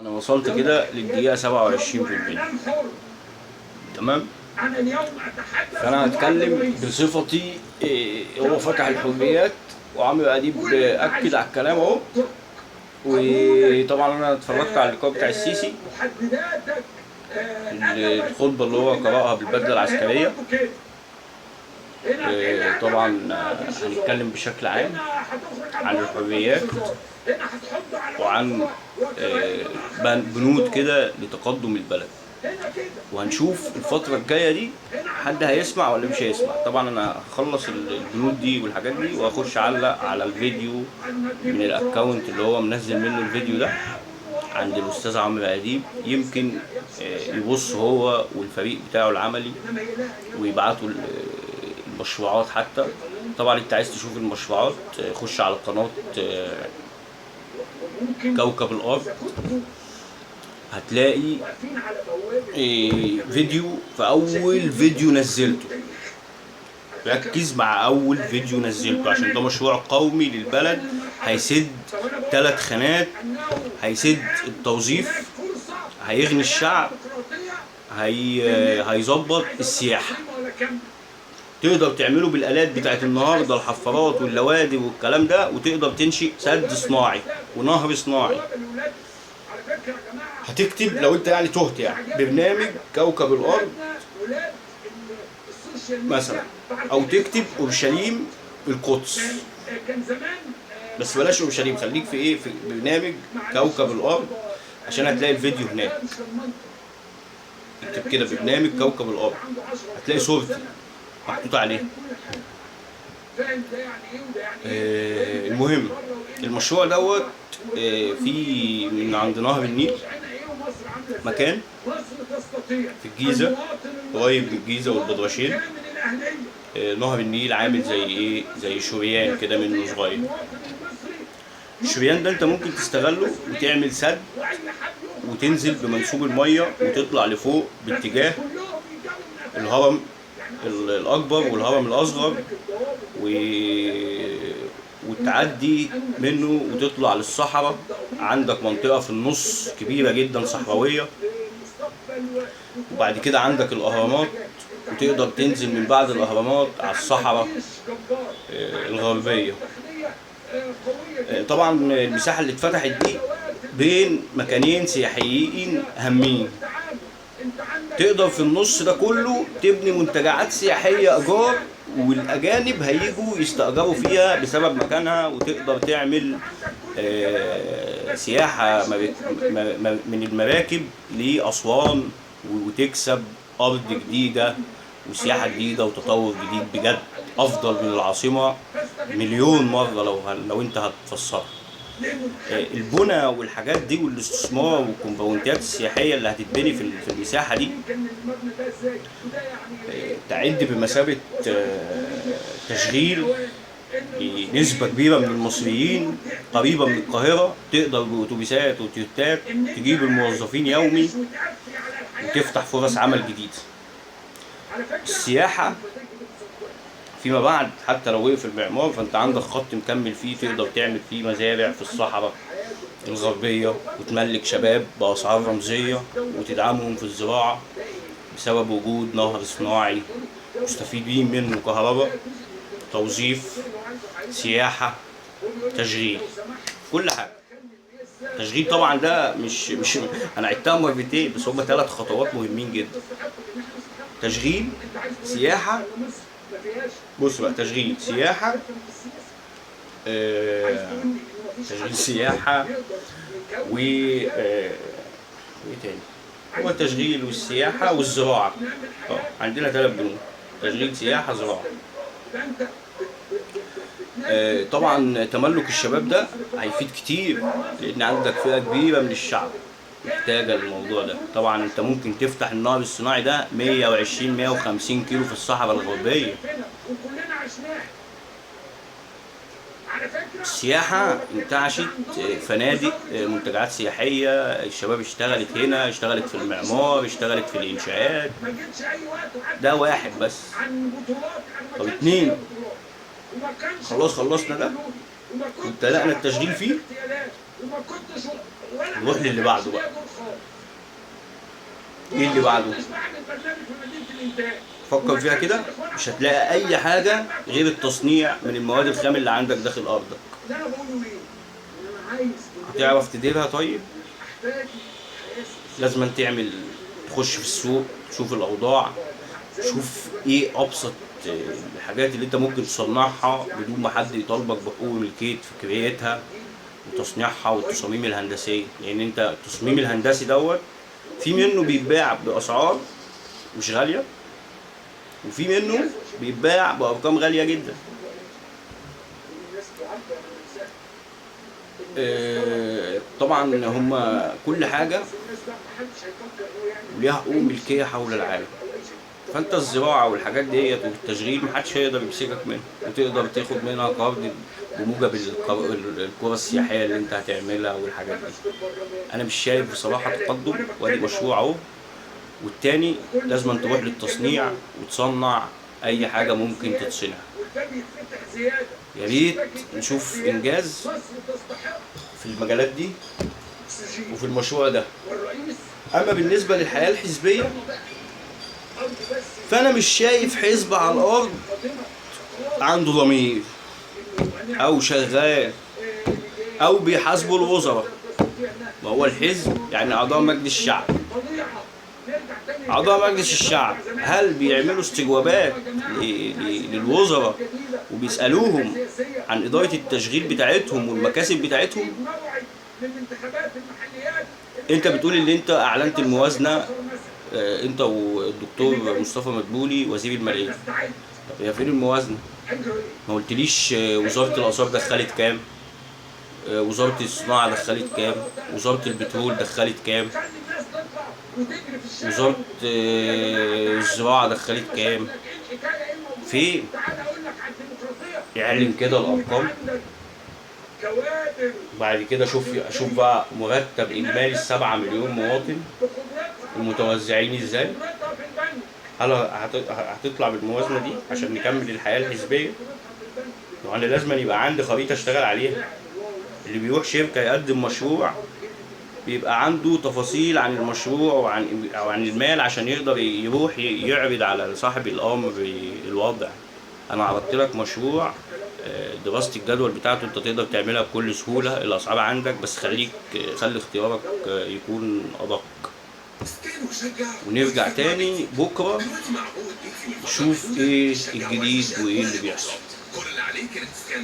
انا وصلت كده للدقيقة 27 في الفيديو. إعلام حر. تمام. أنا اليوم أتحدث فانا بوعد هتكلم الرئيس. بصفتي إيه، هو فتح الحريات وعمرو اديب اكد على الكلام اهو. وطبعا انا اتفرجت على اللقاء بتاع السيسي، محدداتك، أدبك، الخطبة اللي هو كل ده. قرأها بالبدلة على فكرة هنا العسكرية. برضه كده. هنا إيه، هنا طبعا أدبك ما فيش هزار. هنتكلم بشكل عام هنا هتخرج عن عن ضوابط ما الحريات فيش هزار. هنا هتحط على وعن عنصر وكراهية الآخر ما فيش بنود هزار. كده لتقدم البلد، هنا كده. وهنشوف الفترة الجاية دي حد هيسمع ولا مش هيسمع. طبعا انا هخلص البنود دي والحاجات دي واخش اعلق على الفيديو من ال account اللي هو منزل منه الفيديو ده عند الاستاذ عمرو اديب، يمكن يبص هو والفريق بتاعه العملي ويبعتوا المشروعات حتى. طبعا انت عايز تشوف المشروعات، خش على قناة كوكب الارض، هتلاقي فيديو في اول فيديو نزلته. ركز مع اول فيديو نزلته عشان ده مشروع قومي للبلد، هيسد 3 خانات، هيسد التوظيف، هيغني الشعب، هيظبط السياحة. تقدر تعمله بالآلات بتاعت النهاردة، الحفارات واللوادي والكلام ده، وتقدر تنشئ سد صناعي ونهر صناعي. هتكتب لو انت تهت برنامج كوكب الأرض مثلا، أو تكتب أورشليم القدس، بس بلاش أورشليم، خليك في إيه، في برنامج كوكب الأرض عشان هتلاقي الفيديو هناك. اكتب كده برنامج كوكب الأرض هتلاقي صورتي محطوط عليه. المهم المشروع دوت، في من عند نهر النيل مكان في الجيزة، قريب من الجيزة والبدرشين. نهر النيل عامل زي ايه، زي شريان كده منه صغير. الشريان ده انت ممكن تستغله وتعمل سد وتنزل بمنسوب المية وتطلع لفوق باتجاه الهرم الأكبر والهرم الأصغر، وتعدي منه وتطلع للصحراء. عندك منطقة في النص كبيرة جدا صحراوية، وبعد كده عندك الأهرامات، وتقدر تنزل من بعد الأهرامات على الصحراء الغربية. طبعا المساحة اللي اتفتحت دي بين مكانين سياحيين هامين، تقدر في النص ده كله تبني منتجعات سياحية إيجار، والأجانب هيجوا يستأجروا فيها بسبب مكانها، وتقدر تعمل سياحة من المراكب لأسوان، وتكسب أرض جديدة وسياحة جديدة وتطور جديد بجد أفضل من العاصمة مليون مرة لو أنت هتفسرها. البنى والحاجات دي والاستثمار والكومباوندات السياحية اللي هتتبني في المساحة دي، تعد بمثابة تشغيل لنسبة كبيرة من المصريين قريبة من القاهرة. تقدر بأتوبيسات وتيوتات تجيب الموظفين يومي وتفتح فرص عمل جديدة. السياحة فيما بعد حتى لو وقف المعمار فانت عندك خط مكمل فيه، تقدر تعمل فيه مزارع في الصحراء الغربية وتملك شباب بأسعار رمزية وتدعمهم في الزراعة بسبب وجود نهر صناعي مستفيدين منه كهرباء، توظيف، سياحة، تشغيل، كل حاجة. تشغيل طبعا ده مش انا عدتها مرتين بس، هما 3 خطوات مهمين جدا: تشغيل، سياحة. بص بقى، تشغيل، سياحة، تشغيل، سياحة، و، وايه تاني؟ هو التشغيل والسياحة والزراعة. عندنا 3 بنود: تشغيل، سياحة، زراعة. طبعا تملك الشباب ده هيفيد كتير، لأن عندك فئة كبيرة من الشعب محتاجة للموضوع ده. طبعا انت ممكن تفتح النهر الصناعي ده 120 150 كيلو في الصحراء الغربية. السياحة انتعشت، فنادق، منتجعات سياحية، الشباب اشتغلت هنا، اشتغلت في المعمار، اشتغلت في الإنشاءات. ده واحد بس. طب 2، خلاص خلصنا ده وابتدأنا التشغيل فيه. نروح للي بعده بقى. ايه اللي بعده؟ فكر فيها كده، مش هتلاقي اي حاجة غير التصنيع من المواد الخام اللي عندك داخل ارضك. هتعرف تديرها؟ طيب لازم تعمل، تخش في السوق، تشوف الاوضاع، تشوف ايه ابسط الحاجات اللي انت ممكن تصنعها بدون ما حد يطالبك بحقوق ملكية فكريتها وتصنيعها والتصاميم الهندسية. لان انت التصميم الهندسي دوت في منه بيتباع باسعار مش غالية، وفي منه بيتباع بارقام غالية جدا. طبعا هما كل حاجة وليها حقوق ملكية حول العالم، فانت الزراعة والحاجات ديت والتشغيل محدش هيقدر يمسكك منها، وتقدر تاخد منها قرض بموجب القرى السياحية اللي انت هتعملها والحاجات دي. انا مش شايف بصراحة تقدم، وادي مشروع اهو، والتاني لازم تروح للتصنيع وتصنع اي حاجة ممكن تتصنع. يا ريت نشوف انجاز في المجالات دي وفي المشروع ده. اما بالنسبة للحياة الحزبية فانا مش شايف حزب على الارض عنده ضمير او شغال او بيحاسبوا الوزراء. ما هو الحزب يعني اعضاء مجلس الشعب، اعضاء مجلس الشعب هل بيعملوا استجوابات للوزراء وبيسألوهم عن إدارة التشغيل بتاعتهم والمكاسب بتاعتهم؟ انت بتقول ان انت اعلنت الموازنة، انت والدكتور مصطفى مدبولي وزير المالية. طب هي فين الموازنة؟ ما قلتليش وزارة الآثار دخلت كام، وزارة الصناعة دخلت كام، وزارة البترول دخلت كام، وزارة الزراعة دخلت كام؟ فين؟ اعلن كده الأرقام، بعد كده شوف بقى مرتب إجمالي 7 مليون مواطن ومتوزعين ازاي. هل هتطلع بالموازنة دي عشان نكمل الحياة الحزبية؟ وانا لازم يبقى عندي خريطة اشتغل عليها. اللي بيروح شركة يقدم مشروع بيبقى عنده تفاصيل عن المشروع وعن المال عشان يقدر يروح يعرض على صاحب الامر الوضع. انا عرضت لك مشروع، دراسة الجدول بتاعته انت تقدر تعملها بكل سهولة، الاسعار عندك، بس خلي اختيارك يكون ادق. ونرجع تاني بكرة نشوف ايه الجديد وايه اللي بيحصل.